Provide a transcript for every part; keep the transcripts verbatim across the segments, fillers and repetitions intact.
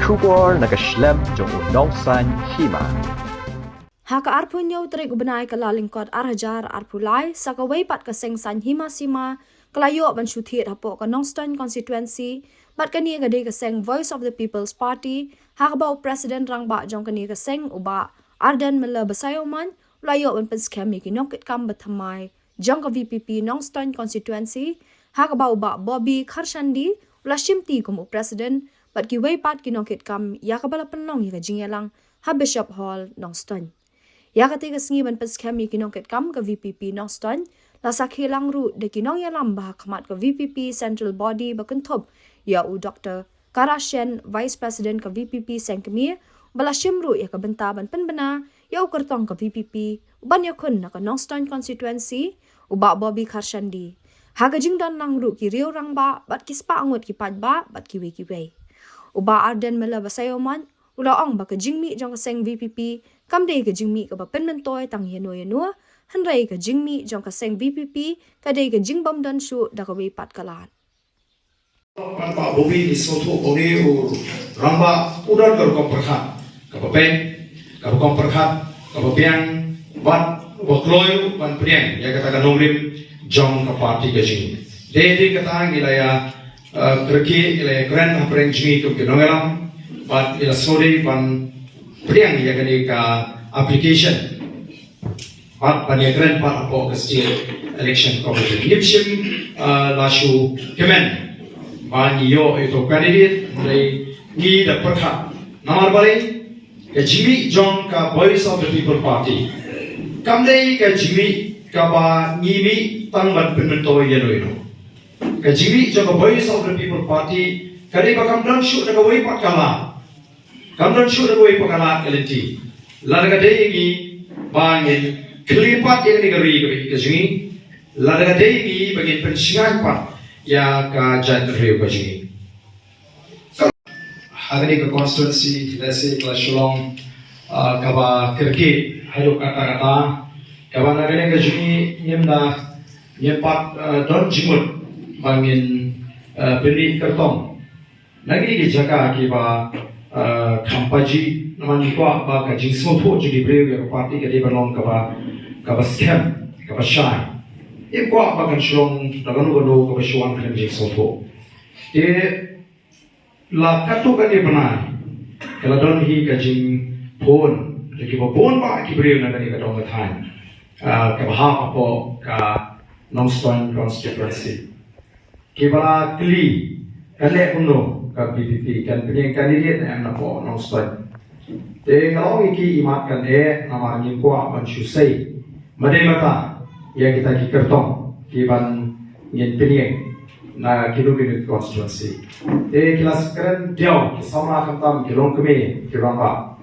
Khubor na ka shlem jong u Nongsaiñ Hima. Ha ka arphew hynñiew tarik u bnai Kyllalyngkot ar hajar arphew lai, sa kawei pat ka seng saiñ hima sima ka la ïoh ban shu thied hapoh ka Nongstoiñ constituency, bad kane ka dei ka seng Voice of the People's Party, ha kaba u President Rangbah jong kane ka seng u Bah Ardent Miller Basaiawmoit u la ïoh ban pynskhem ïa ki nongkitkam ba thymmai jong ka V P P Nongstoiñ constituency, ha kaba u Bah Bobby Kharshandi u la shimti kum u President, bad kiwei pat ki nongkitkam ïa kaba la pynlong ïa ka jingïalang ha Bishop Hall Nongstoiñ. Ïa katei ka sngi ban pynskhem ïa ki nongkitkam ka V P P Nongstoiñ, la sakhi lang ruh da ki nongïalam ba ha khmat ka V P P Central Body ba kynthup ïa u Doktor Kara Shen, Vice President ka V P P Seng Kmie, ba la shim ruh ïa ka bynta ban pynbna ïa u kyrtong ka V P P uban ïakhun na ka Nongstoiñ constituency, u Bah Bobby Kharshandi. Ha ka jingdon lang ruh ki riew rangbah bad ki spah ngut ki paidbah bad kiwei kiwei. U Bah Ardent Miller Basaiawmoit u la ong ba ka jingmih jong ka seng V P P kam dei ka jingmih kaba pynmyntoi tang ïano ïano, hynrei ka jingmih jong ka seng V P P ka dei ka jingbym don shuh da kawei pat ka lad. Ban Bah Bobby, ngi sngewthuh ba une u rangbah u don ka rukom pyrkhat kaba peit, ka rukom pyrkhat kaba biang, bad uba kloi ban pdiang ïa kata ka nongrim jong ka party ka jong ngi. Dei dei kata ngi la ïa, eh, kyrkieh, ngi la ïa kren hapdeng jong ngi kum ki nongïalam, bad ngi la sngewdei ban pdiang ïa kane ka application. Bad ban ïa kren pat hapoh ka State Election Commission. Ngim shym, eh, la shu kmen ba ngi ïoh ïa uto u candidate, hynrei ngi da pyrkhat. Namar balei? Ka jingmih jong ka Voice of the People Party kam dei ka jingmih kaba ngi mih tang ban pynmyntoi ïano ïano. Ka jingmih jong ka Voice of the People Party ka dei ba kam don shuh da kawei pat ka lad. Kam don shuh da kawei pat ka lad ka lynti. Lada ka dei ngi ba ngin khlieh pat ïa kane ka ri kaba ïeit ka jong ngi, lada ka dei ngi ba ngin pynshngaiñ pat ïa ka jaitbynriew ka jong ngi. Ha kane ka constituency lehse ka la shu long, ah, kaba kyrkieh haduh katta katta, kaba na kane ka jong ngi ngim da, ngim pat, ah, don jingmut ba ngin, ah, pynmih kyrtong na kine ki jaka kiba, eh, kham pajih, namar ngi kwah ba ka jingsngewthuh jong ki briew ïa ka party ka dei ban long kaba, kaba skhem, kaba shai. Ngim kwah ba kan shu long da kano kano kaba shu wan khlem jingsngewthuh. Te la katto katne bnai ka la don hi ka jingphone da kiba bun bah ki briew na kane ka dong ka thaiñ, eh, kaba hap hapoh ka Nongstoiñ constituency. Kiba la kylli, kan leh kumno ka V P P, kan pynïeng candidate ne em napoh Nongstoiñ. Te nga la ong ïa ki, imat kan eh, namar ngim kwah ban shu sei ma dei mata ïa kita ki kyrtong kiban ngin pynïeng na kino kino ki constituency. Te ki la kren diaw, ki samla khamtam, ki longkmie, ki rangbah.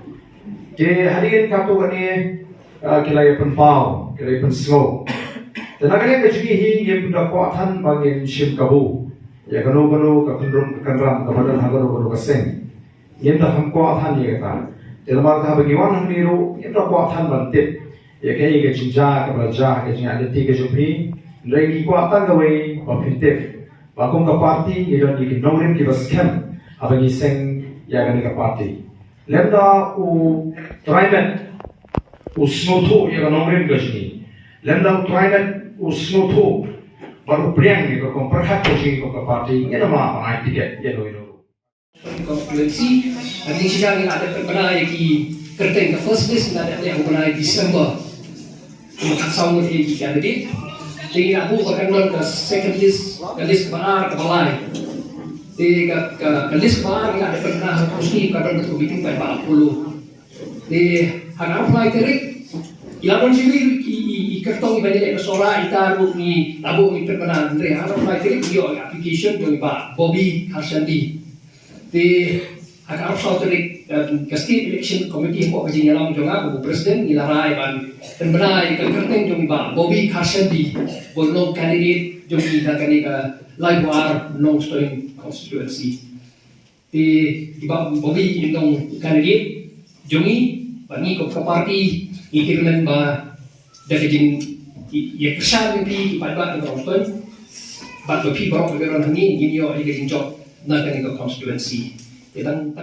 Te hadien katto katne, ah, ki la ïa pynpaw, ki la ïa pynsngew. Te na ka liang ka jong ngi hi ngim da kwah than ba ngin shim kabu ïa kano kano ka kynrum ka kynram kaba don ha kano kano ka seng. Ngim da kham kwah than ïa kata. Te namar kata haba ngi wan hangne ruh ngim da kwah than ban tip ïa kaei ka jingjia kaba la jia ha ka jingïaid lynti ka jong phi. Hynrei ngi kwah tang kawei ba phin tip ba kum ka party ngi don ïa ki nongrim kiba skhem haba ngi seng ïa kane ka party. Lymda u Trai met u sngewthuh ïa ka nongrim ka jong ngi, lymda u Trai met u sngewthuh bad u pdiang ïa ka rukom pyrkhat ka jong ngi kum ka party, ngin ym lah ban ai tiket ïa uno uno ruh. Constituency, ka jingshisha ngi la dep pynbna ïa ki kyrteng, ka first list ngi la dep leh ha u bnai December. Kumba khatsaw ngut ïa ki candidate. Te ngi la buh ba kan don ka second list, ka list kaba ar, kaba lai. Te ka, ka, ka list kaba ar ngi la dep pynbna ha u sngi, ka don ka committee paidbah Apollo. Te ha ka arphew lai tarik ngi la don shibun i, i, i kyrtong iba ïaleh ka Sohra, ita ruh ngi la buh, ngi pynbna, hynrei ha ka arphew lai tarik ngi ïoh application jong i Bah Bobby Kharshandi. Te ha ka arphew saw tarik, em, ka State Election Committee hapoh ka jingïalam jong nga kum u President ngi la rai ban pynbna ïa ka kyrteng jong i Bah Bobby Kharshandi ban long candidate jong ngi na kane ka laiphew ar Nongstoiñ constituency. Te i Bah Bobby in long candidate jong ngi, bad ngi kum ka party ngi kyrmen ba da ka jing, ïa, ïa kyrshan ïa phi ki paidbah jong ka Nongstoiñ, bad ba phi baroh kiba don hangne ngin ïoh ïa ka jingjop na kane ka constituency. Te tang, tang